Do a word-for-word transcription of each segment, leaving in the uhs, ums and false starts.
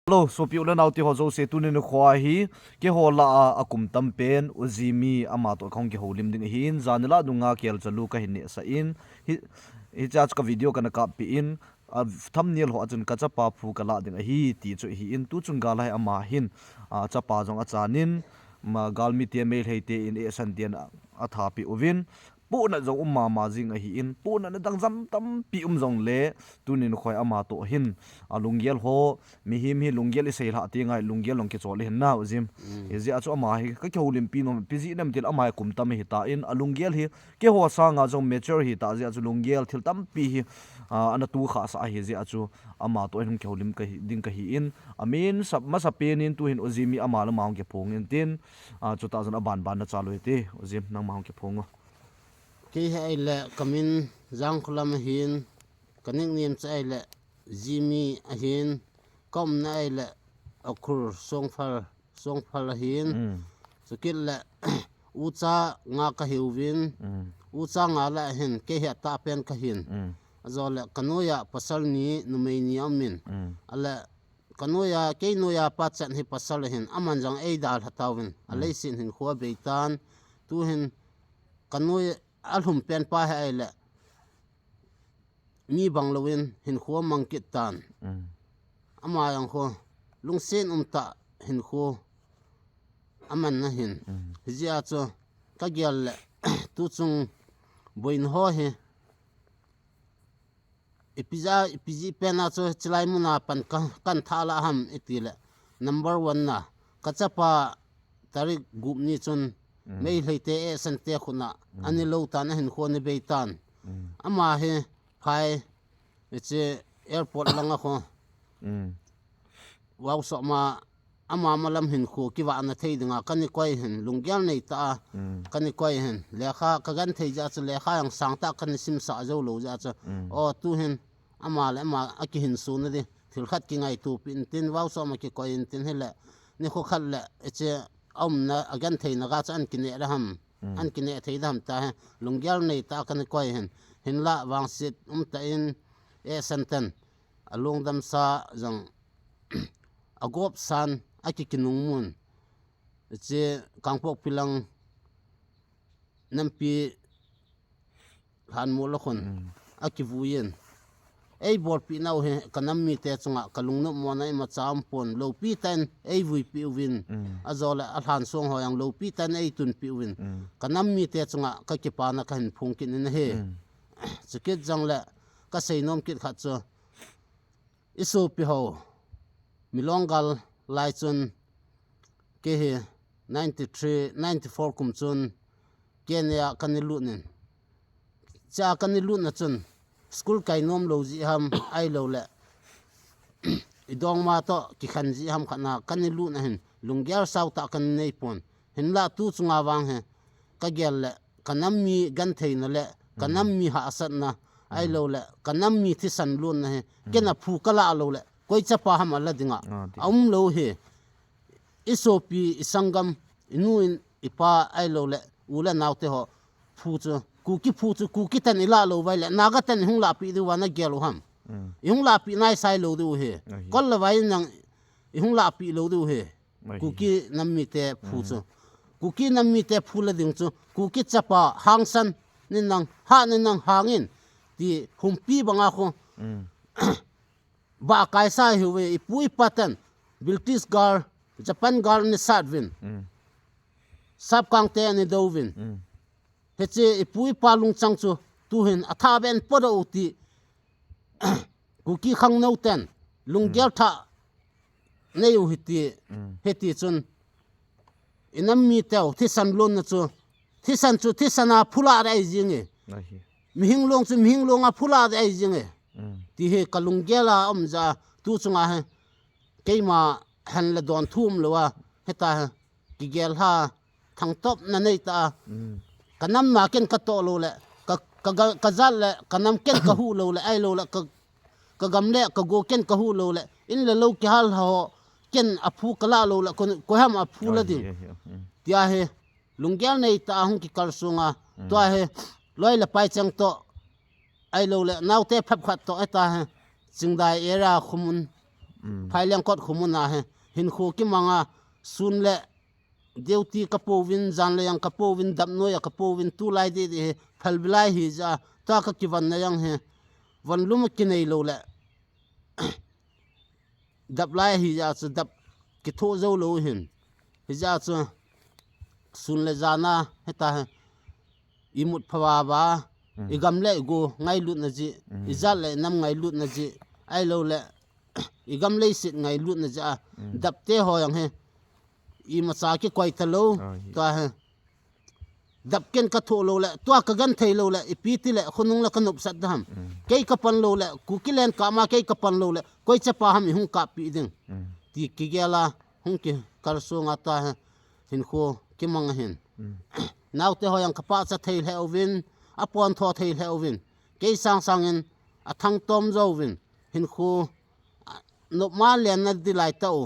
Hello, sopi u le nao te ho jouse, tuni nikho hi keiho lah a akum tam pen U Jimmy ama toh kahung kihoulim ding ahin, jani lah dunga kelcha lu kahin nehsah in, hi, hiche a chu ka video kana kappi in, a thumbnail ho a chun ka chapa phu kalah ding ahi ti chu ahin, tuchung gal a hi ama hin, a, chapa jong achan in, ma, galmi te Meitei te in ehsan ten a, athapi uvin, pohnat jong um mama jing ahin, pohnat na dang jam tampi um jongle, tuni nikho a ama toh hin, a, lunggel ho, mihem hi lunggel i seilhah ti ngai, lunggel jong kichol ahin na U Jim. Hijeh a chu ama hi ka kihoulimpi nom, ipi jeh ham itile ama hi kum tam ahi tan, a lunggel hi keiho sanga jong mature ahi ta jeh a chu lunggel thil tampi hi, a, ana tu khah sah ahi jeh a chu ama toh hin hung kihoulim kahi, ding kahin, a min sap, masapen in tuhin U Jimmy ama le ama hung kiphong in tin, a, chutah jong aban ban na chalu hite, U Jim nangma hung kiphong o. Kei hi ahile ka min Jangkholam ahin, ka nickname chu ahile Jimmy ahin, ka umna ahile Ukhrul Songphal, Songphal ahin. Chukit le ucha nga kahiuvin, ucha nga lah a hin kei hi atah pen kahin. Ajole ka noiya pasal ni, numei ni aumin. Ale ka noiya, kei noiya pachat hi pasal ahin, aman jong eidalha tauvin. Aleiset hinkho abei tan, tuhin ka noi alhum pen pa hi ahile mi bang louvin hinkho amang kit tan. Ama jong khu lungset umtah hinkho aman na hin. Hijeh a chu kagel le tuchung boina ho hi ipi jeh, ipi jeh pen a chu chulai muna pan ka, kan tha lah ham itile, number one na, ka chapa tarik gup ni chun Meitei te ehsan te khut a ana lou tan, ahinkho ana bei tan. Ama hi phai, hiche airport langa khu Vaosoma, ama malam hinkho kivahna thei dinga kana koi hin, lunggel neitah a kana koi hin. Lekha ka genthei jeh a chu lekha jong sangtah kana simsah jou lou jeh a chu, o, tuhin ama le ama akihinsona di thil khat kingaitopeh intin, Vaosoma kikoi intin, hile nikho khat le hiche aumna, agentheina ga chu an kineh da ham, an kineh thei da ham tahi, lunggel neitah a kana koi hin. Hinlah vangset umtah in ehsan ten, alungdamsa jong agopsan, akikinungmun, hiche Kangpokpi lang nampi lhanmol a khun akivui in, eibolpeh nau hi ka nam mite chunga ka lungnopmona imacha umpon, loupi tah in eivuipeh uvin, ajole alhansong ho jong loupi tah in eitunpeh uvin, ka nam mite chunga kakipana kahin phong kit in ahi. Chukit jongle kaseinom kit khat chu, isopi ho Milong gal lai chun, kei hi ninety three, ninety four kum chun Kenya a kana lut in, chea kana lutna chun school kai nomlou jeh ham, ahiloule idongma toh kikhen jeh ham khat na kana lutna hin lunggel sautah kana neipon. Hinlah tu chunga vang hi kagel le kanam mi gentheina le kanam mi hahsatna, ahiloule kanam mi thisan lonna hi ken aphu kalah loule koi chapa ham ala dinga aumlou hi. Isopi, isanggam, inu in, ipa, ahiloule u le naote ho phu chu, Kuki phu chu Kuki ten ilah lou uva ahile Naga ten ihung lahpeh diuva nagel u ham? Ihung lahpeh naisai lou diu hi. Kol le vai in jong ihung lahpeh lou diu hi. Kuki nam mite phu chu, Kuki nam mite phu la ding chu Kuki chapa hangsan nin lang, hah nin lang hangin ti humpi banga khu bah kaisa hiuve. Ipu ipa ten British gal, Japan gal ana sat uvin, sapkangte ana douvin, hiche ipu ipa lungchang chu tuhin athah beh in podoh u ti Kuki khangnou ten lunggel thah nei u hiti, hiti chun inam miteu thisan lonna chu, thisan chu thisan a phulah ding ahi jinge, mihinglong chu mihinglong a phulah ding ahi jinge, ti hi kalunggel a um jeh a tu chunga hi keima hen le don thu umlou a, hita hi kigel lha, thangtopna neitah a, kanam na ken katoh loule, ka, ka, kajat le kanam ken kahuh loule, ahiloule ka, kagam le kago ken kahuh loule, in le lou kihal lha ho ken aphu kalah loule, koi, koiham aphu la ding, tia hi lunggel neitah a hung kikal sunga, tua hi loi le pai cheng toh, ahiloule naote phepkhat toh hita hi Chingdai area khomun Phaileng kot khu muna hi hinkho kimanga sun le duty ka pouvin, jan le jang ka pouvin, dap noiya ka pouvin, tulai didi hi phalbi lai hi jeh a, tua ka kivanna jang hi von lum kinei lou le dap lai hi jeh a chu dap kithoh jou lou hin. Hi jeh a chu sun le jana heta hi imut pha vava, igam le igo ngailutna jeh, ijat le inam ngailutna jeh, ahilou le igam leiset ngailutna jeh a dapte ho jang hi imacha kikoi talou. Tua hi dap ken ka thoh lou le, tua ka genthei lou le, ipi ti le khonung le ka nopsah da ham. Kei ka pan lou le, Kuki len kama kei ka pan lou le, koi chapa ham ihung kappi ding, ti kigel a hung kikalsong a tua hi hinkho kimang ahin. Naote ho jang ka pachat thei lheh uvin, apontho thei lheh uvin, kei sangsang in athangtom jouvin, hinkho nopma lenna di lai tah u,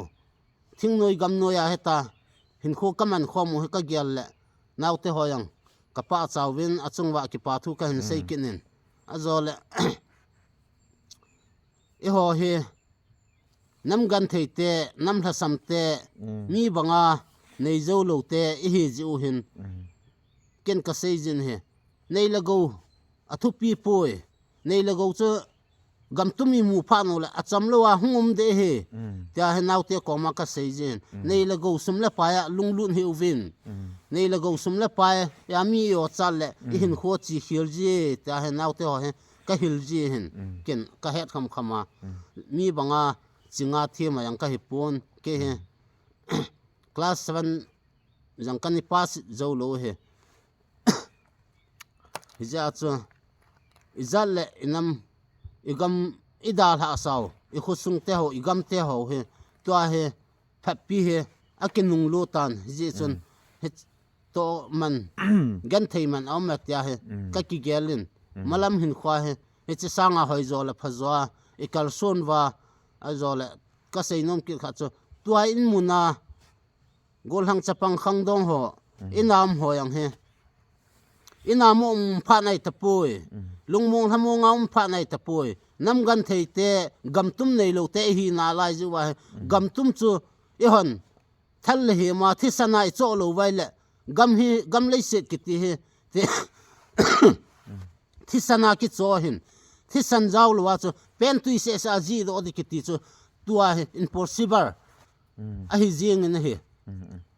thingnoi gamnoi a heta hinkho ka mankhom u hi ka gel le, naote ho jang ka pachat uvin, achunguva kipa thu ka hin sei kit in. Ajole eiho hi nam genthei te, nam lhasam te, mi banga nei jou lou te ihi jeh u hin, ken ka sei jin hi, nei le gou athupi poi. Nei le gou chu gamtum imu phat u le acham lou a hung um ding ahi, tia hi naote koma ka sei jin. Nei le gou sum le pai a lunglut hih uvin, nei le gou sum le pai a mi i-ochat le ihinkho chi khel ji, tia hi naote ho hi ka hil ji hin. Ken ka het khamkham a, mi banga chinga thima jang ka hi pon, kei hi class seven jang ka ni pass jou lou hi. Hi jeh a chu ijat le inam, igam, idalhah sau, ikhosung te ho, igam te ho hi, tua hi phatpi hi akinunglut tan, hi jeh chun hitoh man genthei man aum e tia hi ka kigel in. Malam hinkho hi hiche sanga hoijo le phajo a ikalson uva, ajole ka seinom kit khat chu tua in muna Gollhang chapang khangdong ho, inam ho jang hi, inam u um phat nai tapoi, lungmong lhamong a um phat nai tapoi. Nam genthei te, gamtum neilou te ihi nalai jeh uva hi, gamtum chu ihon thal le hima thisan a ichoh lou uva ahile, gam hi, gam leiset kiti hi, ti, thisan a kichoh ahin, thisan jao lou a chu pentui sehseh a jihdoh ding kiti chu tua hi impossible ahi jeng in ahi.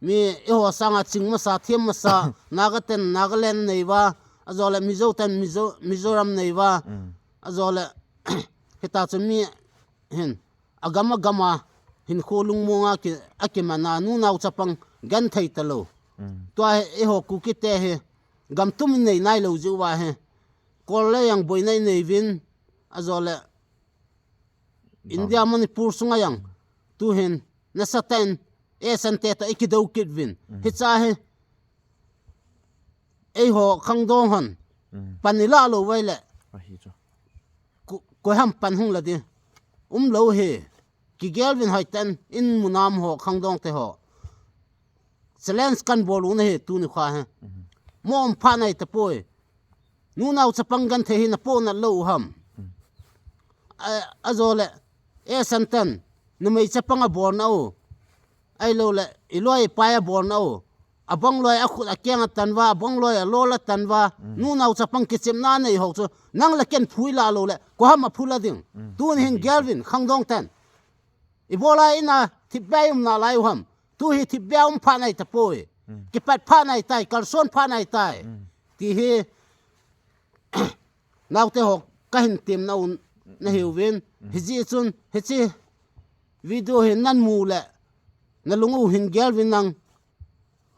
Mi eiho sanga ching masa, them masa, Naga ten Nagaland nei uva, ajole Mizo ten Mizo, Mizoram nei uva, ajole hita chu mi hin agam agam a hinkho lungmong a ki, akiman a, nunao chapang genthei talou. Tua hi eiho Kuki te hi gamtum in nei nailou jeh uva hi, kol le jang boina inei uvin, ajole India Manipur sunga jang tuhin nasatah in Asian te toh ikidou kit uvin. Hicha hi eiho khangdong hon pan ilah lou uva ahile, ko, koi ham pan hung la ding? Umlou hi. Kigel uvin hoitah in, in munam ho, khangdong te ho. Challenge kan bol u ahi tuni kho hi. Mo um phat nai tapoi. Nunao chapang genthei hi napoh nat lou u ham? A, ajole Asian ten numei chapang abolna u, ahilou le iloi ipai abolna u, abang loi akhut akeng atan uva, abang loi alol atan uva, nunao chapang kichepna anei ho chu nang le ken phu ilah lou le koi ham aphu la ding? Tuni hin gel uvin khangdong ten. Ibola ina thipbeh i um nalai u ham? Tu hi thipbeh a um phat nai tapoi. Kipat phat nai tai, kalson phat nai tai. Ti hi naote ho kahin temna u nahiuvin. Hijeh chun hiche video hi namu le nalung u hin gel uvin nang.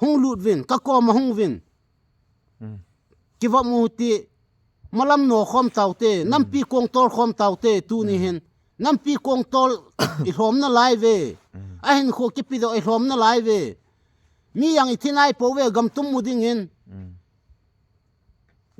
Hung lut uvin, kakoma hung uvin. Kivop u hite, malam nokhom taute, nampi kong tolkhom taute, tuni hin. Nampi kong tol ilhom nalai uve. Ahinkho kipedoh ilhom nalai uve. Mi jang ithi nai pouve, gamtum mu dingin.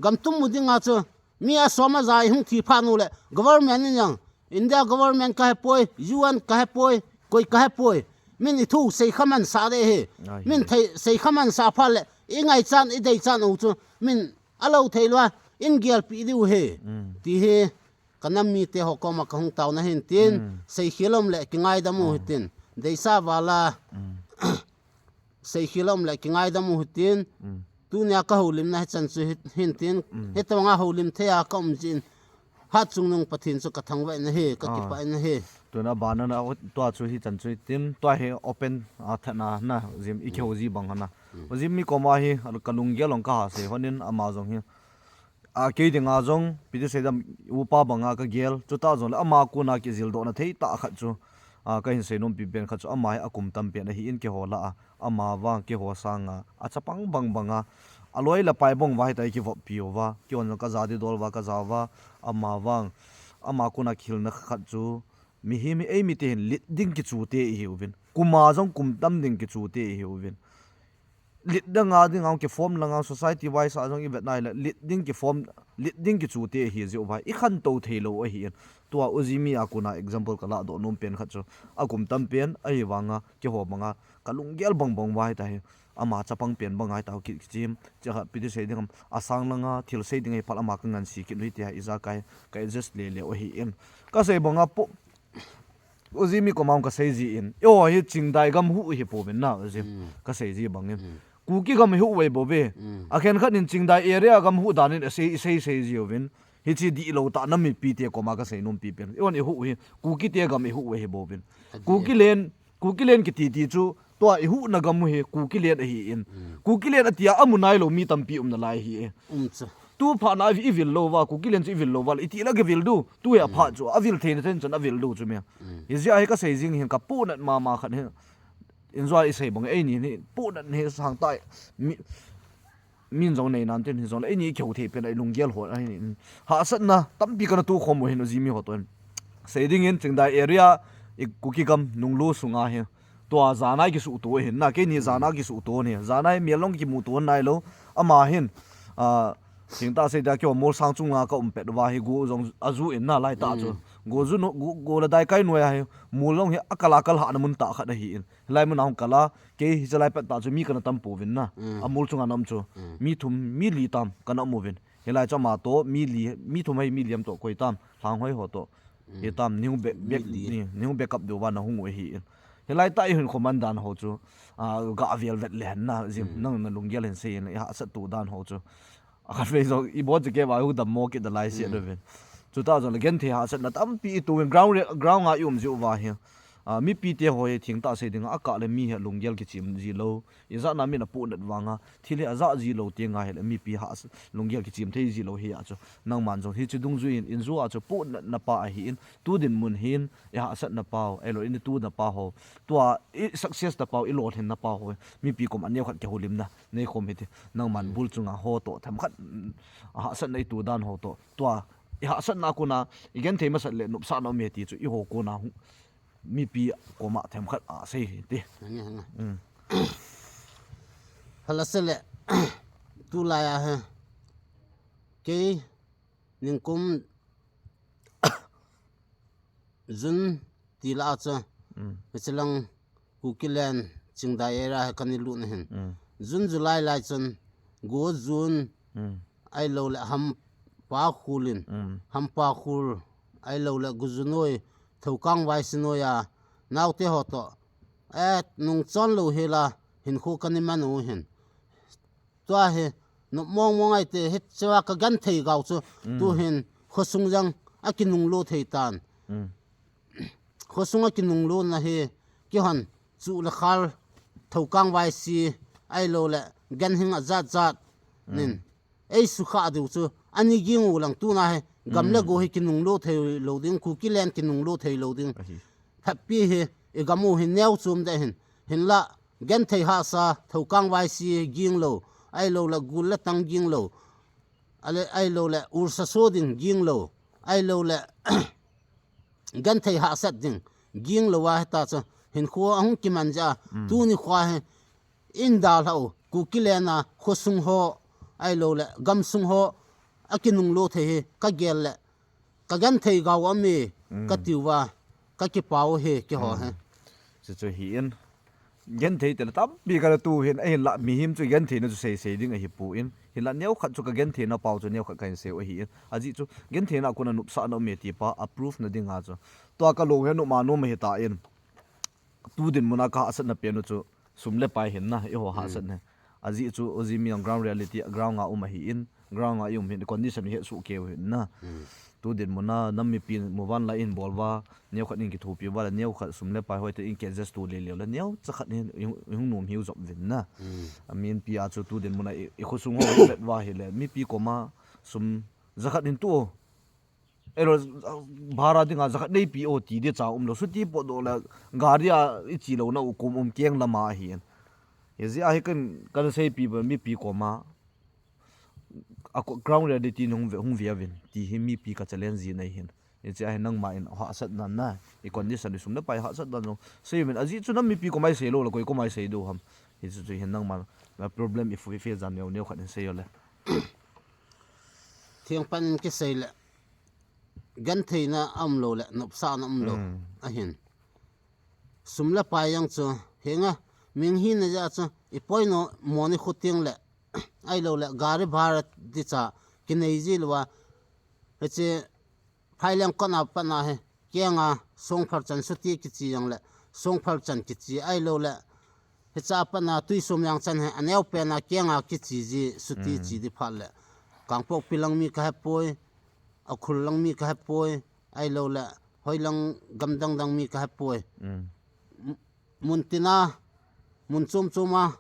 Gamtum mu dinga chu, mi asom aja ihung thi phat u le, government in jang, India government kahepoi, U N kahepoi, koi kahepoi. Min ithu seikha mansah ding ahi. Min thei, seikha mansah phat le, ingaichat, ideichat u chu, min alou thei lou a, in gelpeh diu ahi. Ti hi, kanam mite ho koma kahung taona hin tin, mm, seikhel um le kingaidam u, ah, hitin. Deisah vala, mm, seikhel um le kingaidam u hitin. Mm. Tunia kahoulimna hichan chu hi-, hin tin. Mm. Hitabanga houlim thei a kaum jin. Hatchungnung Pathen chu kathangvah in ahi, kakipah in ahi. Ah. Tuna bana na, tua chu hichan chu hitin. Tua hi open, ah, thana na, Jim, i, mm, kihou ji bang hana. Mm. Jim mi koma hi, kalunggel long kaha sei honin ama jong hi. A, kei dinga jong, ipi ti seidam, upa banga kagel, chutah jongle ama kona kijildohna thei tah khat chu, a, kahin seinom pipen khat chu, ama hi akum tampen ahin keiho lah a, ama vang keiho sanga, achapang bang banga, aloi le pai bang uva hitia kivoppi uva, keihon jong kaja didol uva, kaja uva, ama vang, ama kona kihilna khat chu, mihem hi eimite hin lit ding kichute ihiuvin, kuma jong kum tam ding kichute ihiuvin. Lit danga dinga kiform langa society wise a jong ivet nai le, lit ding kiform, lit ding kichute ihi jeh uva, ikhantou theilou ahin. Tua u Jimmy a kona example kaladoh nom pen khat chu, akum tampen, ahivanga, keiho banga, kalunggel bang bang uva hitia hi, ama chapang pen banga hitia hi ki, kichim, chakhat ipi ti sei ding ham, asang langa, thil sei ding ahi phat ama kangansi kit u hitia hi, ijakai, ka adjust lele u ahin. Kasei banga po, U Jimmy koma kasei jin. Eiho hi Chingdai gam hu hi pouvin na, U Jim. Mm. Kasei ji bangin. Mm. Kuki gam hu ve bouve. Mm. Akhen khat in Chingdai area gam hu danin asei, sei, sei ji uvin. Hiche dihlou tah na mipite koma kasei nom pipen. Eihon ihu hi, Kukite gam ihu ve hi bouvin. Ati. Kukiland, Kukiland kiti ti chu, tua ihuhna gam u hi, Kukiland ahin. Mm. Kukiland atia amu nailou mi tampi um nalai ahi. Um chu. Tu phat na i, ivil lou uva, Kukiland chu ivil lou uva, iti la kivil diu, tu hi aphat chu, avil theina ten chun avil diu chu mi. Mm. Hijeh a hi kasei jing hin kapohnat mama khat hi. Injua isei bang eini hi, pohnat hi sangtah mi, min jong nei nan tin hijongle eini kihou thei pen a ilunggel hon ahi. Hahsatna tampi kana tokhom u hin u Jimmy ho toh in. Sei dingin Chingdai area i Kuki gam Nunglo sunga hi. Tua jana kisuhto ahin na, keini jana kisuhto ahi. Jana hi mel long kimuto nailou. Ama hin, ah, thingtah seita keiho molsang chunga ka um pet uva hi go jong aju in na laitah chu. Mm. Go ju no, go, go le daikai noiya hi mol long hi akal akal hahna mun tah khat ahin. Hilai mun a hung kal a, kei hiche lai pettah chu mi kana tam pouvin na. Mm. Amol chunga na um chu. Mm. Mi thum, mi li tam kana um uvin. Hilai chu ama toh, mi li, mi thum hi mi li ham toh koi tam, Lhanghoi ho toh. Mm. Hitam, neihu be, mi bek, li. Ni, neihu backup diuva nahung u ahin. Hilai tah ihin khoman dan ho chu, ah, gavel vet le hen na, Jim, mm, nang nalunggel hin seiyin, ihahsat to dan ho chu. Akhatvei jong, ibol chu keiva ihu dammo kit nalai seh uvin. Mm. Chutah jongle genthei hahsatna tampi itouvin, ground re, ground a ium jiuva hi. Ah, mipite ho hi thingtah sei dinga, akah le mi hi lunggel kichim jilou. Ijat na min apohnat vanga, thil hi ajah jilou tenga hile mipi hahsa, lunggel kichim thei jilou hi a chu. Nangman jong hiche dungjuiyin, injua chu pohnatna pa ahin, tu dinmun hin, ihahsatna pau, ahilou, inituna pa ho. Tua, i success na pau, ilolhinna pa ho. Mipi koma neokhat kihoulimna, neikhom hite. Nangman, mm, bul chunga ho toh, themkhat, mm, ahahsatna itu dan ho toh. Tua, ihahsatna kona, igenthei masat le, nopsahna um e ti chu, eiho kona hung, mipi koma themkhat asei hite. Henge, henge. Mm. Hala sele, tulai a hi. Kei, ningkum, June, ti lah a chu. Mm. Hichelang Kukiland, Chingdai area hi kana lut na hin. Mm. June, July lai chun, Go June, mm, ahilou le Hampa Khul in. Mm. Hampa Khul, ahilou le Gujunoi, Thoukang Vaisi noiya, naote ho toh. Eh, nungchon lou hela, hinkho kana man u hin. Tua hi, nop mong mong ahi te, hichea kagenthei gau chu, mm, tu hin, khosung jong akinunglo thei tan. Mm. Khosung akinunglo na hi, keihon, chu le khal, Thoukang Vaisi, ahilou le, ganhing ajat jat, mm, nin. Eisukha diu chu, ani ging u lang tuna hi, gam le, mm, go hi kinunglo thei lou ding, Kukiland kinunglo thei lou ding. Ahi. Phatpi hi, igam u hi neo chom deh hin. Hinlah, genthei hahsa, Thoukang Vaisi ging lou, ahilou le gul le tang ging lou, ale, ahilou le ursa so ding ging lou, ahilou le genthei hahsat ding ging lou a hita chu hinkho ahung kiman jeh a, mm, tuni khoa hi indalhah u, Kukiland a khosung ho, ahilou le gamsung ho, akinunglo thei hi kagel le, kagenthei gau aum e, mm, katiuva, kakipah u hi, keiho hi. Mm. Chuchu hi in, Genthei tele tampi kana tu hin, ahinla mihem chu gentheina chu seisei ding ahipon. Hinla neokhat chu ka gentheina pau chu neokhat kahin seiu ahin. Ajeh chu gentheina a kona nopsahna um e ti pa, a proof na dinga chu. Tua ka lou hi nopma nom ahitan. Tu dinmun a ka hahsatna pen u chu sum le pai hin na, eiho hahsatna. Ajeh chu, ojimi ang ground reality, ground a um ahin, ground a i um hin, condition hi hetsoh keu hin na. Tu dinmun a, nam mipi muvanlai in bol uva, neokhat in kithopi uva le, neokhat sum le pai hoitah in ki adjust to lele le, neocha khat hin, i hung, i hung nom hiu jop uvin na. Amin pi a chu tu dinmun a, i, i khosung ho i vet uva hile, mipi koma sum jakhat in tu. Elo, bhara dinga jakhat neipe o ti di cha umlou. Chuti potdoh le, gari a i che louna u kom um keng lama ahin. Hijeh a hi kan, kan seipi ba mipi koma. A ko-, ground reality hung ve, hung ve uvin. Ti hi mipi ka challenge jing ahin. Hiche a hi nangma in hahsatna na. I condition i sum le pai hahsatna jong. Sei uvin ajeh chu nam mipi koma i sei lou le, koi koma i sei diu ham. Hichu chu hin nangma, na problem i fu-, i face jan neo neo khat in sei o le. Thengpan in kisei le. Gentheina a umlou le, nopsahna umlou. Ahin. Sum le pai jong chu, hinga, mihing hina jeh chu, i poimo mo ni khu teng le, ahilou le, gari bhara di cha, kinei ji lou a, hiche, phaileng kona pat na hi, kenga, songphal chan chuti kiche jong le, songphal chan kiche, ahilou le, hicha pat na tui sum jang chan hi, aneo pen a kenga kiche ji, chuti che di phat le, Kangpokpi lang mi ka hepoi, Ukhrul lang mi ka hepoi, ahilou le, hoilang gam dang dang mi ka hepoi. M-, mun tina, mun chom chom a,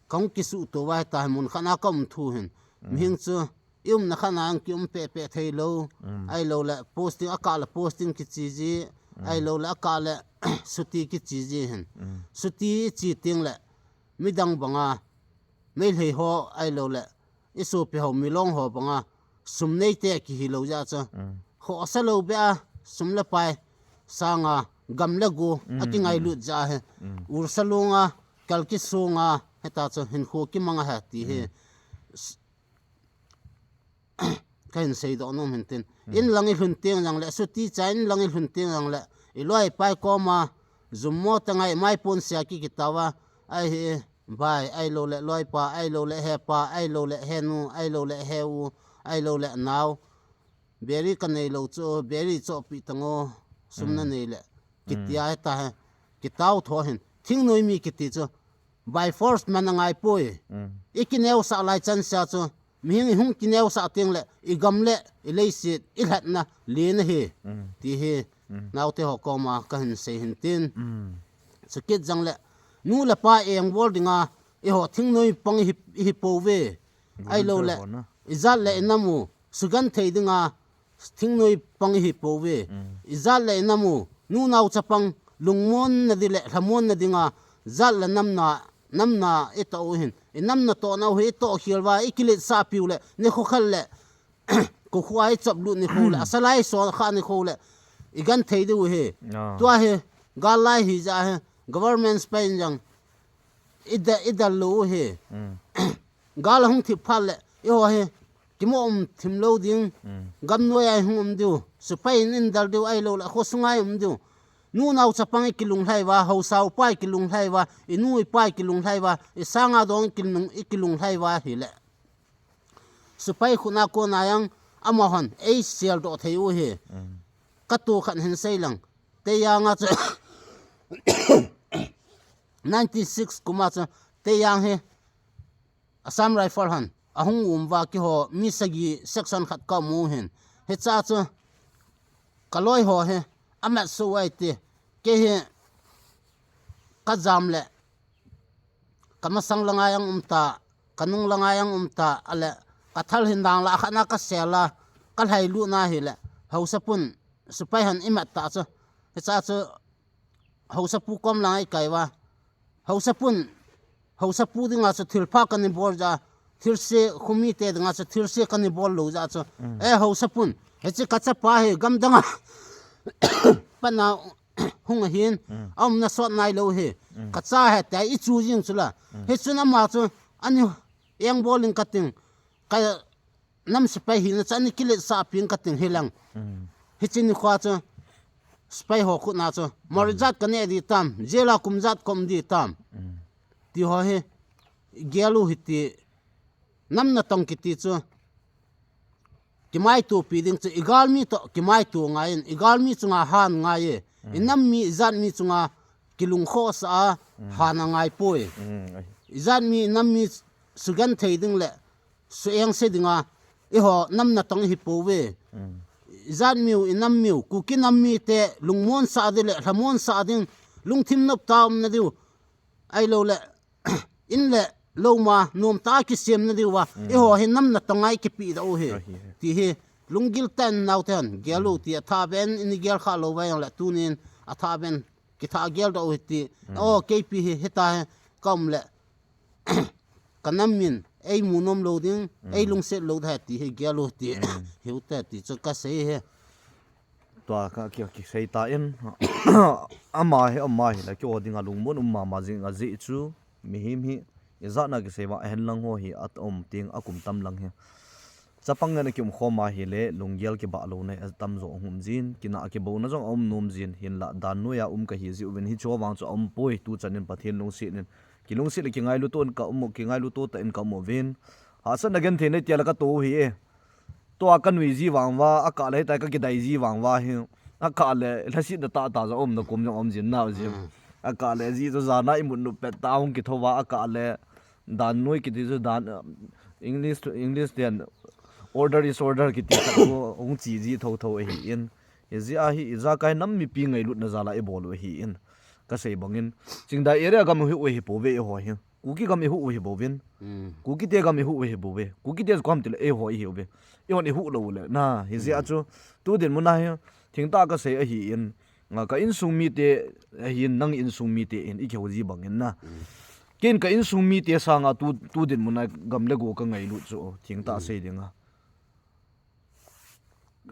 ka hung kisuhto uva hita hi mun khat na ka um thu hin. Mihing chu, i umna khat na ang ki um peh peh thei lou. Ahilou le, posting, a kah le posting kiche ji. Ahilou le, a kah le, chuti kiche ji hin. Chuti i che teng le, midang banga, Meitei ho, ahilou le, i sopi ho, Milong ho banga, sum neite kihi lou jeh chu. Khohsa lou beh a, sum le pai, sanga, gam le go, a kingailut jeh hi. Ursa lunga, kal kisunga, hita chu, hinkho kimanga hi ti hi. S-, kahin seidoh nom hin tin. In lang i lhun teng jong le, chuti cha in lang i lhun teng jong le, i loi pai koma, jummo ta ngai mai pon sia ki kitao a, ahi, Bai, ahilou le loipa, ahilou le hepa, ahilou le henu, ahilou le heu, ahilou le nao. Beri ka neilou chu, beri chohpeh tang o, sum na nei le. Kitia hita hi, kitao tho hin. Thingnoi mi kiti chu, by force man angai poi. I kineosah lai chan sia chu, mihing i hung kineosah teng le, i gam le, i leiset, i lhatna, len ahi. Ti hi, naote ho koma, kahin sei hin tin. Chukit jong le, nu le pa engbol dinga, eiho thingnoi pang ihi, ihi pouve. Ahilou le, i jat le i nam u, sugenthei dinga, thingnoi pang ihi pouve. I jat le i nam u, nu nao chapang, lungmon na di le, lhamon na dinga, jat le nam na, nam na i toh u hin. I nam na toh nau hi, i toh khel uva, i kiletsah piu le, nikho khat le, Kokhuai chop lut nikho le, asalai so kha nikho le, i genthei diu hi. Tua hi, gal lai hi jeh hi, government spy in jong, i da, i dal lou hi. Gal hung thip phat le, eiho hi, kimo um thim lou ding, gam noi a i hung um diu, sepai in in dal diu, ahilou le, kho sunga i um diu. Nu nao chapang i kilunglhai uva, haosa upa i kilunglhai uva, i nu i pa i kilunglhai uva, i sanga dong i kilung, i kilunglhai uva hile. Sepai khut na kona jong amahon ei seldoh thei u hi. Ka tu khat hin sei lang. Teijang a chu ninety six kum a chu Teijang hi Assam Rifle hon ahung um uva keiho mi sagi section khat ka um u hin. Hiche a chu ka loi ho hi amat su ai ti. Kei hi ka jam le ka masang langa jong um ta, ka nung langa jong um ta, ale, ka thal hin dang lah khat na ka sel a, ka lhai lut na hile, haosa pun, sepai hon i mat ta chu, hiche a chu, haosa pu kom langa i kai uva, haosa pun, haosa pu dinga chu thilpha ka nei bol jeh a, thilse, khomite dinga chu thilse ka nei bol lou jeh a chu, eh, haosa pun, hiche ka chapa hi gam danga, pat na, hung ahin, a umna sot nai lou hi. Ka cha hi tia i chu jing chu la. Hichun ama chu, ani engbol in ka ting, ka nam sepai hina chu ani kiletsah pin ka ting hi lang. Hiche nikho chu, sepai ho khut na chu, mor ijat ka neh di tam, jail a kum ijat ka um di tam. ti ho hi gel u hiti, nam natong kiti chu kimaitopi ding chu i galmi toh kimaito ngaiyin, i galmi chunga han ngaiye. I nam mi, i jat mi chunga kilungkhosa a han angai poi. I jat mi, i nam mi sugenthei ding le suengse dinga eiho nam natong hi pouve. I jat miu, i nam miu, Kuki nam mite lungmonsah ding le lhamonsah ding, lungthim noptah umna diu, ahilou le in le lou ma nomtah a kisemna diuva eiho hi nam natong a i kipedoh u hi, ti hi lunggil tah in naote hon gel u ti, athah beh in i gel kha lou va jongle tunin athah beh in kithah geldoh u hiti. O, keipi hi hita hi ka um le ka nam min ei mu nom lou ding, ei lungset lou ding ahi ti hi gel u ti, hiute ti chu kasei hi. Tua ka, ki, kisei tan, ama hi, ama hi la, keiho dinga lungmon um mama jing ahi chu, mihem hi ijat na kisei uva ahen lang ho hi aum teng, akum tam lang hi. Chapang ngen a kium khom ahile lunggel kibah louna atam jo hung um jin, kinah kibouna jong aum nom jin, hinla dan noiya um kahi jiuvin, hiche vang chu aum poi. Tuchan in Pathen lungset in, kilungset le kingailu to in ka um u, kingailu to tah in ka um uvin. Hahsatna genthei nei tia la ka to u hi e. Tua ka nui ji vang uva, akah le hitia ka kidai ji vang uva hi, akah le lhasetna tahtah jong aumna kom jong aum jin nau jin. Akah le ji chu jana imut nop pet tah hung kitho uva, akah le dan noi kiti chu dan, uh, English to English ten, order is order kiti khat chu hung che ji thotho ahin. Hijeh a hi, ijakai nam mipi ngailutna jal a ibol u ahin. Kasei bangin, Chingdai area gam i huh u hi pouve eiho hi. Kuki gam i huh u hi bouvin. Kukite gam i huh u hi bouve. Kukite chu koi ham tile eiho i hiuve. Eihon i huh lou u le na, hijeh a chu tu dinmun a hi, thengtah kasei ahin, a, ka insung mite ahin, nang insung mite in i kihou ji bangin na. Ken ka insung mite sanga tu, tu dinmun a gam le go ka ngailut chu, thengtah sei dinga.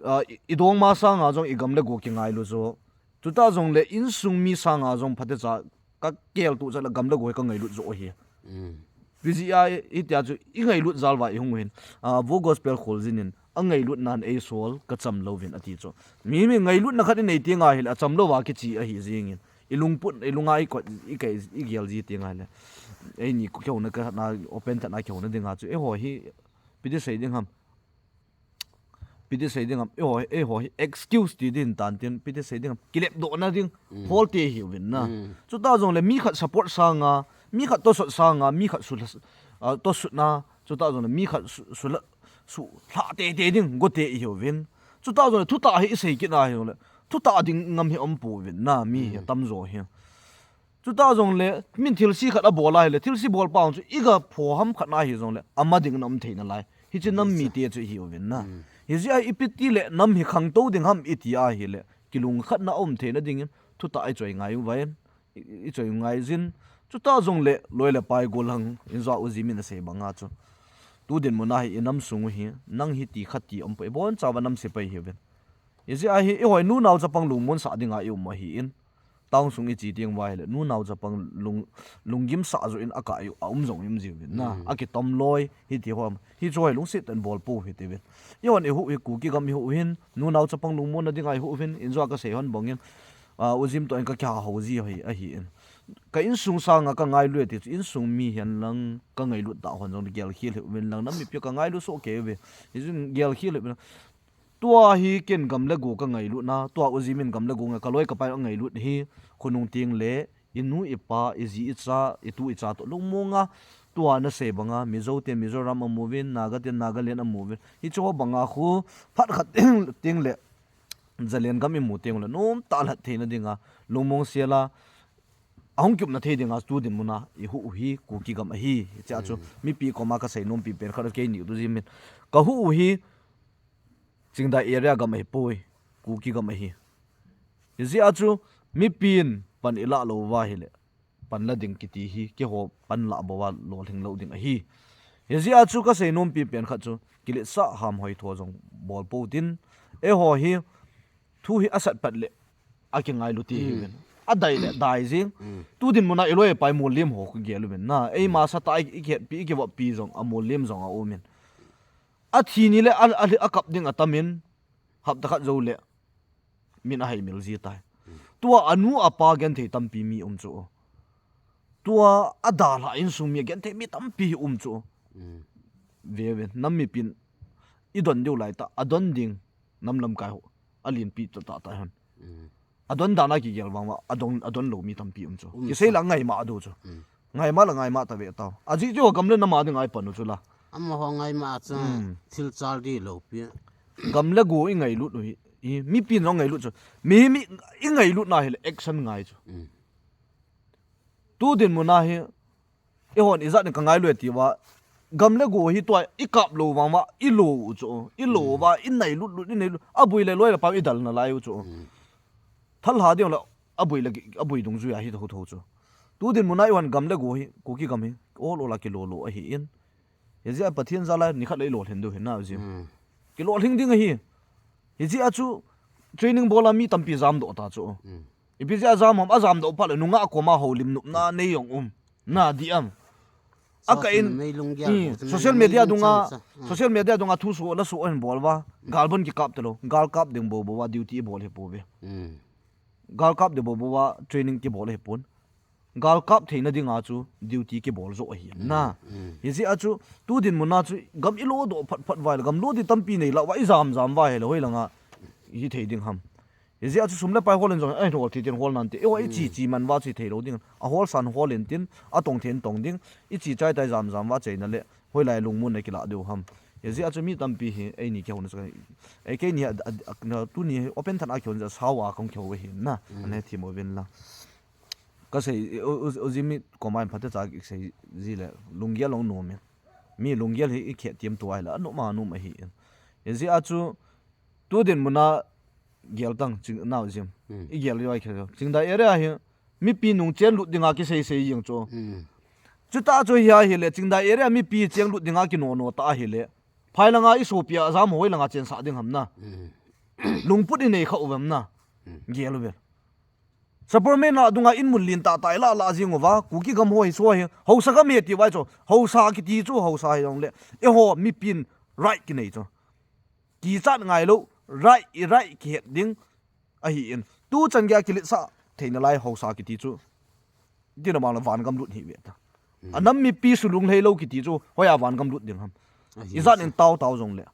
A, i, i dongma sanga jong i gam le go kingailu chu. Chutah jongle insung mi sanga jong phatecha ka keltuh cha le gam le go hi ka ngailut joh ahi. Hijeh a hitia chu i ngailut jal uva i hung u hin. A, Vo Gospel Kholjin in, a ngailutnan eisol ka cham louvin ati chu. Mi, mi ngailutna khat i nei teng ahile acham louva kiche ahi jengin. I lungput, i lunga i kot, i kai, i gel ji teng ahile. Eini kihouna khatna, open thatna kihouna dinga chu. Eiho hi, ipi ti sei ding ham. Ipi ti sei ding ham, eiho, eiho hi excuse ti ding tan tin, ipi ti sei ding ham, kilepdohna ding, hol te hiuvin na. Chutah jongle mi khat support sanga, mi khat tosot sanga, mi khat su, a, tosutna, chutah jongle mi khat su, su la, sulha teitei ding, go te hiuvin. Chutah jongle thutah hi i sei kit na hijongle, thutah ding ngam hi um pouvin na, mi hi atam jo hi. Chutah jongle, min thilse khat abol ahile, thilse bolpa hon chu i ga pho ham khat na hijongle, ama ding na um thei nalai. Hiche nam mite chu i hiuvin na. Hijeh a ipi ti le nam hi khangtou ding ham i ti ahile, kilungkhatna um theina dingin, thutah i choi ngai uvin, i, i choi ngai jin. Chutah jongle, loi le pai gollhang, in jua U Jim in asei banga chu. Tu dinmun a hi i nam sung u hi, nang hi ti khat ti um poi, ibonchauva nam sepai hiuvin. Hijeh a hi, eiho nunao chapang lungmonsah dinga i um u ahin. Town sung i che teng uva ahile, nunao chapang lung, lunggim sah joh in akah a um jong i um jiuvin na. Akitom loi, hiti ho. Hichu hi lungset tah in bol pou hitiuvin. Eihon i huh hi Kuki gam i huh u hin, nunao chapang lungmonna dinga i huh uvin, in jua kasei hon bangin, a, U Jim toh in ka kihahou ji hi ahin. Ka insung sanga ka ngailu e ti chu, insung mi hihen lang ka ngailut tah hon jong gel khel hih uvin lang, nam mipi ka ngailu soh kei uve. Hichun gel khel hih uvin lang. Tua hi ken gam le go ka ngailutna, tua U Jim in gam le go ngai, ka loi ka pai angailut hi, khonung teng le, i nu, i pa, i ji, i cha, i tu, i cha toh lungmonga, tua nasei banga, Mizo te Mizoram amu uvin, Naga te Nagaland amu uvin. Hiche ho banga khu, phat khat teng, teng le, Zalen gam i mu teng le, nomtah lhat theina dinga, lungmong sela, ahung kiupna thei dinga, tu dinmun a, i huh u hi, Kuki gam ahi, hiche a chu, mipi koma kasei nompi pen khat keini U Jim in. Ka huh u hi, Chingdai area gam ahipoi, Kuki gam ahi. Hijeh a chu, mipin pan i lah lou uva ahile, pan la ding kiti hi, keiho pan lah bou a lolhing lou ding ahi. Hijeh a chu kasei nompi pen khat chu, kiletsah ham hoitho jong bol pou tin, eiho hi, thu hi asat pat le, akingailu ti hiuvin. Adai le, dai jing. Tu dinmun a i loi pai mollem ho kagel uvin na. Eima satah i, i kihetpi, i kivoppi jong, amollem jong aumin. Athi ni le a, a, akap ding atamin, hapta khat jou le, min ahaimil ji tai. Tua anu apa genthei tampi mi um chu. Tua adalha insung mi agenthei mi tampi hi um chu. Ve ve, nam mipin idon diu lai ta, adon ding nam lamkai ho alinpi ta ta ta hon. Adon dan a kigel vang va, adon, adon lou mi tampi um chu. Kisei la ngaima adu chu. Ngaima la ngaima ta ve tau. Ajeh chu gam le nam a ding a ipan u chu la. Amaho ngaima a chu thil chal di lou pi. Gam le go ingailut u hi, i mipin jong ngailut chu. Mi, mi ingailut na hile action ngai chu. Tu dinmun a hi, eihon ijat in kangailu e ti uva, gam le go hi tua ikap lou vang uva, ilo u chu, ilo uva, inailut lut, inailut, aboi le loi le pao idal nalai u chu. Thalha ding le, aboi le, aboi dungjuia hi tho tho chu. Tu dinmun a eihon gam le go hi, Kuki gam hi, ol ol a kilo lo ahin. Hijeh a Pathen jal a nikhat le ilolhin diu hin na ji. Kilolhing ding ahi. Hijeh a chu, training bol a mi tampi jamdoh ta chu. Ipi jeh a jam ham, ajamdoh phat le nungah koma houlim nopna nei jong um. Na di am. Aka in, social media dunga, social media dunga thuso laso ahin bol uva. Gal bon kikap talou. Gal kap ding bou bou a duty ibol hi pouve. Gal kap ding bou bou a training kibol hi pon. Gal kap theina dinga chu duty kibol jo ahi na. Hijeh a chu, tu dinmun a chu gam ilodoh phat phat uva le, gam lo di tampi nei lah uva, ijam jam uva hile hoilanga hithei ding ham. Hijeh a chu sum le pai hol in jong, ai, hol thei tin hol nante. Eiho ichi chi man uva chu hithei lou ding. Ahol san hol in tin, atong thei in tong ding. Ichi chai tai jam jam uva cheina le, hoilai lungmon a kilah diu ham. Hijeh a chu mi tampi hi, eini kihouna chu, ei keini a, a, a, tuni open than a kihon jeh a sao a kahung kihou ahi na. Ana hethim uvin lang. Kasei, u, u, u Jimmy koma in phatecha kisei ji le, lunggel jong nom in. Mi lunggel hi ikhet tiam tua hile, anom a nom ahin. Hijeh a chu, tu dinmun a gel tang, Ching, nao Jim. Igel jo ai khe jo. Chingdai area hi, mipi nung chen lut dinga kisei sei jeng chu. Chuta chu hi ahile, Chingdai area mipi cheng lut dinga kinono ta ahile. Phai langa isopi a jam hoi langa chensah ding ham na. Lungput inei kha uvem na. Gel uvel. Sapormeina dunga inmun lin tah tah ilah lah jing uva, Kuki gam ho hi so hi, haosa gam hi ti uva chu, haosa kiti chu, haosa hi jong le, eiho mipin right kinei chu. Kichat ngai lou, right, i right kihet ding, ahin, tu chan gei a kiletsah theina lai haosa kiti chu, tina mang le van gam lut hi ve ta. Anam mipi sulung lhei lou kiti chu, hoiya van gam lut ding ham. Ijat in tao tao jong le.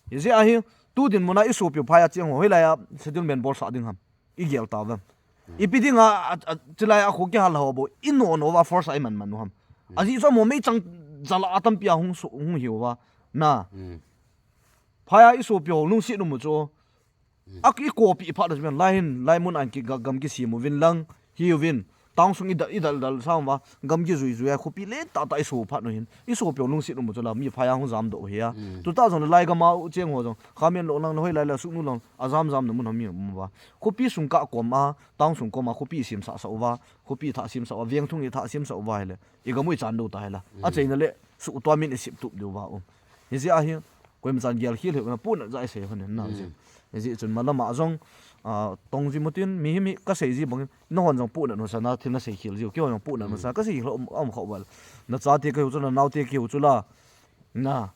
Hijeh a hi, tu dinmun a isopiu phai a cheng ho, hoilai a settlement bolsah ding ham. Igel tauvem. Ipi dinga, a, a, chulai a kho kihal ho bou, inono uva force a iman man u ham. Ajeh chu amaho meichang jal a tampi a hung so, hung hi uva. Na. Phai a isopiu lungset um u chu. A ki kopi phat a chu lai hin, lai mun a ki ga-, gam kisem uvin lang, hi uvin. Town sung i da, i dal dal sang uva, gam kijui jui a, khopi le tah tah iso phat u hin. Isopiu lungset um u chu la, mi phai a hung jamdoh u hi a. Tuta jong le lai gam a u cheng ho jong, khamen lo lang, hoilai la suknu lang, ajam jam na mun ham mi um uva. Khopi sung kah kom a, town sung kom a, khopi isemsah sah uva, khopi ithah semsah uva, veng thung ithah semsah uva hile. Igam u ichan diu ta hila. Acheina le, suhtua min isep tup diu va um. Hijeh a hi, koima chan gel khel hi, na punat ja isei hon na ji. Hijeh chun malam a jong, a, tong ji mutin, mihem hi kasei ji bangin, nahon jong punat hon sana, thil nasei khel jiu, keihon jong punat hon sana, kasei khel um, um khah val. Nachate kahiu chu, nanaote kahiu chu la. Na.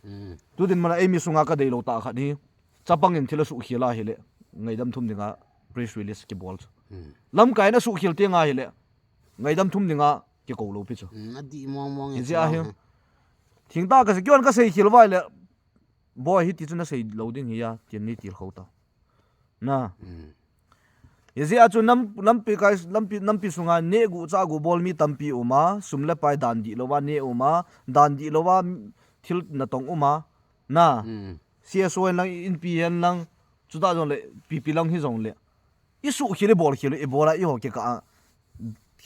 Tu dinmun a eimi sunga kadei lou tah khat hi. Chapang in thil asuhkhel a hile, ngaidam thum dinga press release kibol chu. Lamkai in asuhkhel teng a hile, ngaidam thum dinga kikou lou pi chu. Adih mong mong e. Hijeh a hi. Thingtah kasei, keihon kasei khel uva hile, boi hiti chu nasei lou ding hi a, tin nei tilkhou ta. Na. Hijeh a chu nam, lampi kai, lampi, nampi sunga neh gu chah gu bol mi tampi um a, sum le pai dan dih louva neh um a, dan dih louva thil natong um a, na. C S O hen lang, inpi hen lang, chuta jong le, pipi lang hi jong le. Isuhkhel ibol khel u, ibol a eiho kikah a,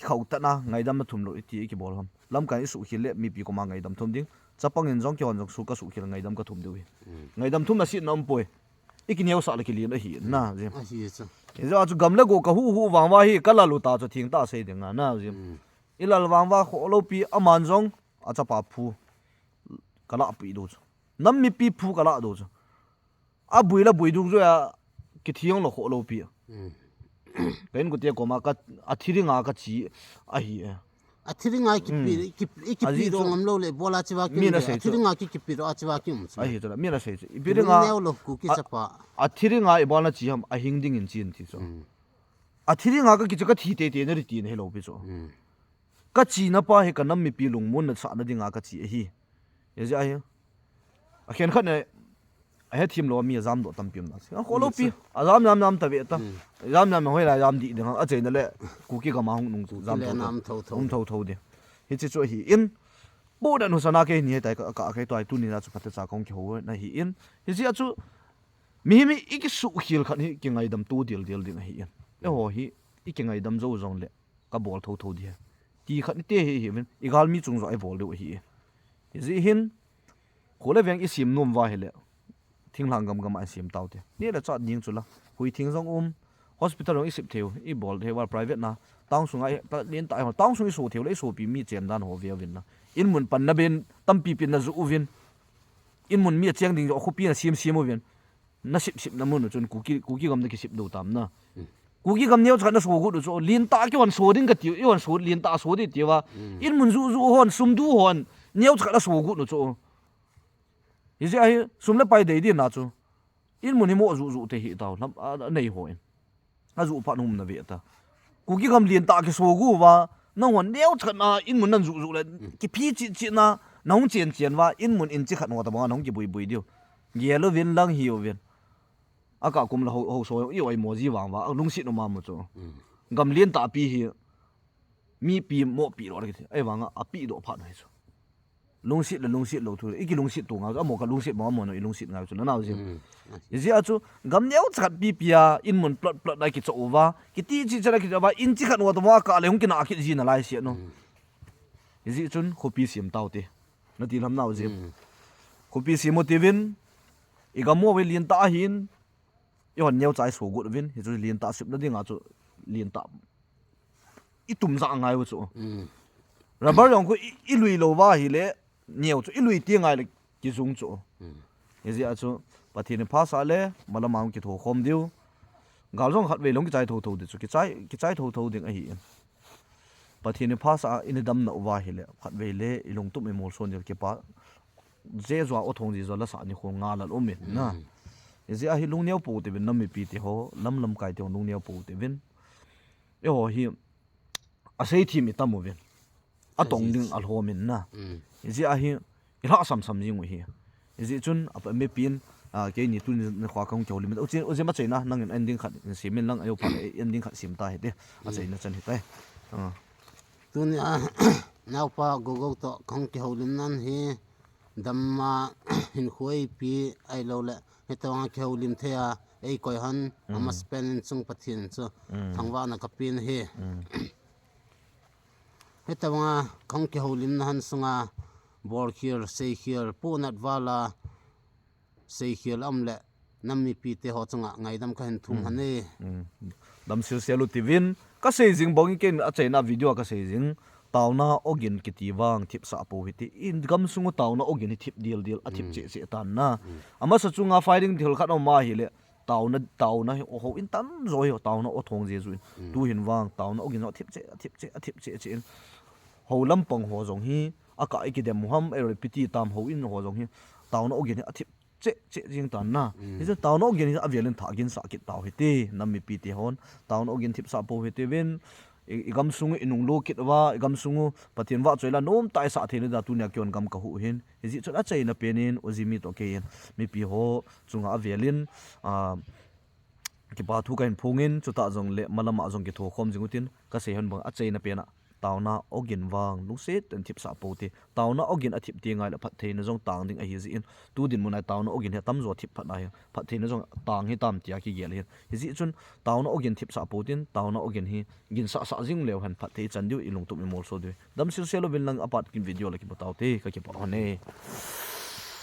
khauh tah na, ngaidam na thum lou, iti ikibol ham. Lamkai isuhkhel le, mipi koma ngaidam thum ding. Chapang in jong keihon jong su kasuhkhel ngaidam kathum diu hi. Ngaidam thum na sit na um poi. Ikineosah le kilen ahi na, ji. Ahi chu. Hijeh a chu gam le go kahuh huh vang uva hi, kalal u ta chu thingtah sei ding a na, ji. Ilal vang uva kholou pi aman jong, achapa phu. Kalah pi diu chu. Nam mipi phu kalah diu chu. Aboi le boi dungjuia kithi jong lou kholou pi. Ka inkote koma ka, athi dinga kache ahi e. Athi dinga kipe, kipe, kipe dong am lou le, bola chiva kim. Athi dinga ki, kipe dong a chiva kim. Ahi chu la, mi nasei chu. Ipi dinga neo lou ku ki chapa. Athi dinga ibola che ham, ahing dingin chen ti chu. Athi dinga kakiche kathi tei tei nari tina hilou pi chu. Ka china pa hi ka nam mipi lungmonna sahna dinga ka chi ahi. Hijeh a hi, akhen khat ne, ahethem lou mi ajam doh tampi um na. A kholou pi, ajam jam jam ta ve ta. Jam jam hoi la jam di ding, achaina le Kuki gam a hung nung jam le thou nam thou thou. Um thou thou di. Hiche chu ahi in, pu dan hu sana ke ni he tai ka, ka ke toi tuni na chu phatecha kong kihou na hi in. Hijeh a chu, mi hi mi i kisuh khel khat hi kingaidam tu dil dil ding ahi in. Eiho hi, i kingaidam jou jong le, ka bol thou thou di he. Ti khat ni te hi hi vin, i gal mi chung jo i bol deu ahi. Hijeh hin, kho le veng i sem nom uva hile, thinglhang gam gam a i sem tau te. Ni le chat ding chu la, hui thing jong um, hospital jong i sep theu, i bol theu va private na, town sunga i, ta, lien ta, town sung i so theu le, i sopi mi chen dan ho ve uvin na. In mun pan na ben, tampi pin na ju uvin. In mun mi acheng ding jo, khopi na sem sem uvin. Na sip sip na mun u chun Kuki, Kuki gam na kisip dou tam na. Kuki gam neo cha khat na so got u chu, lien ta ki hon so ding ka tiu, i hon so, lien ta so di tiu va. In mun ju ju hon, sum du hon, neo cha khat na so got u chu. Hijeh a hi, sum le pai dei di na chu. In mun hi mo ju ju te hi tau, lam, a, a nei ho in. A ju phat hum na ve ta. Kuki gam lien ta kiso gu va, nang hon neo cha khat na in mun nan ju ju le, kiphi chi chi na, nahung chen chen va, in mun in chi khat ho ta bang, nahung kibui bui diu. Gel uvin lang hi uvin. A ka kum la ho, ho so, i oi mo ji vang va, lungset u ma mo chu. Gam lien ta pi hi, mipi mo pi lo le kiti. Ei vang a, a pi doh phat na hi chu. Lungset le lungset lou thu. I kilungset tu nga, amo ka lungset mo, amo no i lungset nga chu. Na nau jin. Hijeh a chu, gam neo cha khat pi pi a, in mun plot plot dai kicho uva. Kiti chi cha dai kicho uva, in chi khat uva to mo a ka le hung kina kit ji na lai sia no. Hijeh chun, khopi sem tau te. Na ti lam nau jin. Khopi sem u ti vin, i gam mo ve lien ta hin, i hon neo cha i so got uvin, hi chu lien ta sip na ding a chu lien ta. I tum ja ngai u chu. Rubber jong khu i, i lui lou va hile, neo chu i lui ti ngai le kijung chu. Hijeh a chu, Pathen in phasah le, malam a hung kitho khom diu. Gal jong khat vei long kichai thou thou di chu, kichai, kichai thou thou ding ahi in. Pathen in phasah a, i ni dam na uva hile, khat vei le, i lungtup i molson diu kipa. Je jua o thong ji jua la sa ni khong nga lal um in na. Hijeh a hi lungneo pou te vin, nam mipi te ho, lam lamkai te ho lungneo pou te vin. Eiho hi, asei thim i tam uvin. Atong ding alhom in na. Hijeh a hi, i lhah sam sam jing u hi. Hijeh chun, a pa mipi in, a, keini tuni nikho a kahung kihoulim. U chi, u jima cheina, nangin en ding khat, in sim in lang, ayo pa, en ding khat sim ta hi te. Acheina chan hi tai. A. Tuni a, naopa Gogou to kahung kihoulim nan hi, dam a hinkho eipi ahilou le, hitabang a kihoulim thei a, eikoi hon, amasapen in chung Pathen chu, thangvahna kapen ahi. Hitabang a kahung kihoulimna hon sunga, bolkhel, seikhel, pohnat val a, seikhel aum le, nam mipi te ho chunga ngaidam kahin thum hon e. Dam sel sel u ti vin, kasei jing bang in ken acheina video a kasei jing, taona ogin kiti vang thipsah pou hite, i gamsung u taona ogin hi thip dil dil, athip cheh cheh tan na. Amasa chunga fighting thil khat aum ahile, taona, taona hi, o houin tamjo hi, taona o thong jeju in. Tuhin vang, taona ogin athip cheh, athip cheh, athip cheh cheh in. Hou lampang ho jong hi, akah i kidem u ham, eipiti tam houin ho jong hi, taona ogin hi athip cheh cheh jing tan na. Hichun taona ogin hi avel in thah ginsah kit tau hite, nam mipi te hon, taona ogin thipsah pou hite vin, i, i gamsung u i nunglut kit uva, i gamsung u Pathen vahchoi la nomtah i sah theina dia tunia keiho gam kahuh hin. Hijeh chun acheina pen in, u Jimmy to kei in, mipi ho chunga avel in, a, kipa thu kahin phong in, chutah jongle malam a jong kitho khom jing utin, kasei hon bang acheina pen a, taona ogin vang, lungset in thipsah pou te, taona ogin athip ti ngai le phattheina jong tang ding ahi jeh in, tu dinmun a taona ogin hi atamjo thip phat ahi, phattheina jong tang hitam tia kigel ahin. Hijeh chun, taona ogin thipsah pou tin, taona ogin hi ginsah sah jing leu hen phatthei i chan diu, i lungtup i molso diu. Dam sel sel uvin lang apat kin video la kimu tau te, kakipah hon e.